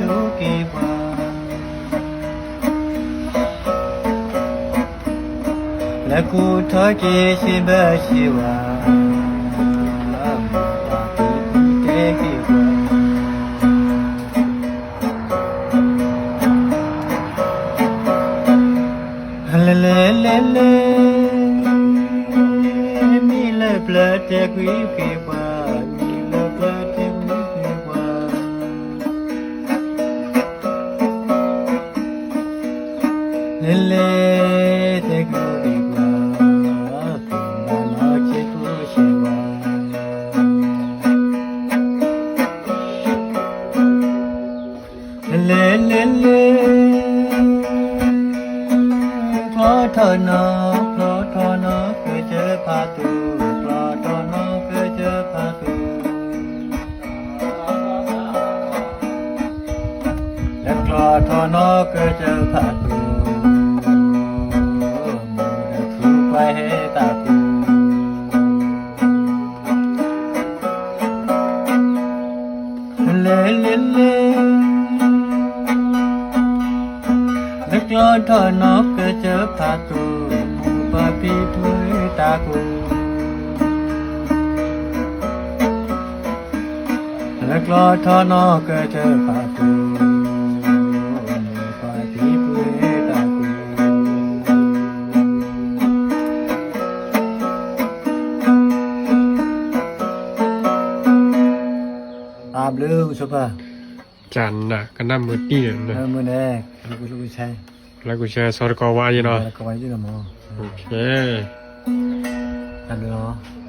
က့ၤပှၤ လၢကူၣ်ထီၣ်က့ၤဆံးဘၢဆံးဝါ ပှၤဖံဖုတဲက့ၤပှၤ လဲၤလဲၤလဲၤလဲၤ မ့ၢ်လၢပျၢၤတဲကွံာ်က့ၤပှၤ မ့ၢ်လၢပျၢၤတဲကွံာ်က့ၤပှၤ လဲၤလဲၤတဲကွံာ်က့ၤပှၤ ပှၤနီၢ်ဆံးသူဆံးဝါ လဲၤလဲၤလဲၤ ကျီထီၣ်နီၢ် ကျီထီၣ်နီၢ်ကစၢၢ်ဖးဒိၣ် ကျီထီၣ်နီၢ်ကစၢၢ်ဖးဒိၣ် လဲၤကျီထီၣ်နီၢ်ကစၢၢ်ဖးဒိၣ် မိၢ်ဒီးဖုပှၤဟဲတၢ်ကိၢ် လဲၤလဲၤလဲၤ လဲၤကျီထီၣ်နီၢ်ကစၢၢ်ဖးဒိၣ် မိၢ်ပှၤဖံဖုတၢ်ကိၢ် လဲၤကျီထီၣ်နီၢ်ကစၢၢ်ဖးဒိၣ် မိၢ်ပှၤဖံဖုတၢ်ကိၢ် အါဘျုးဆိဖါ ကနၣ်မုာ်တံၢ်န့ၣ် မုာ်န့ၣ် ကလၢကဆဲ ကလၢကဆဲ ဆီတကီဝါယဲနီၤ ကဝါယဲနီၤမး အါဘျုးလီၤ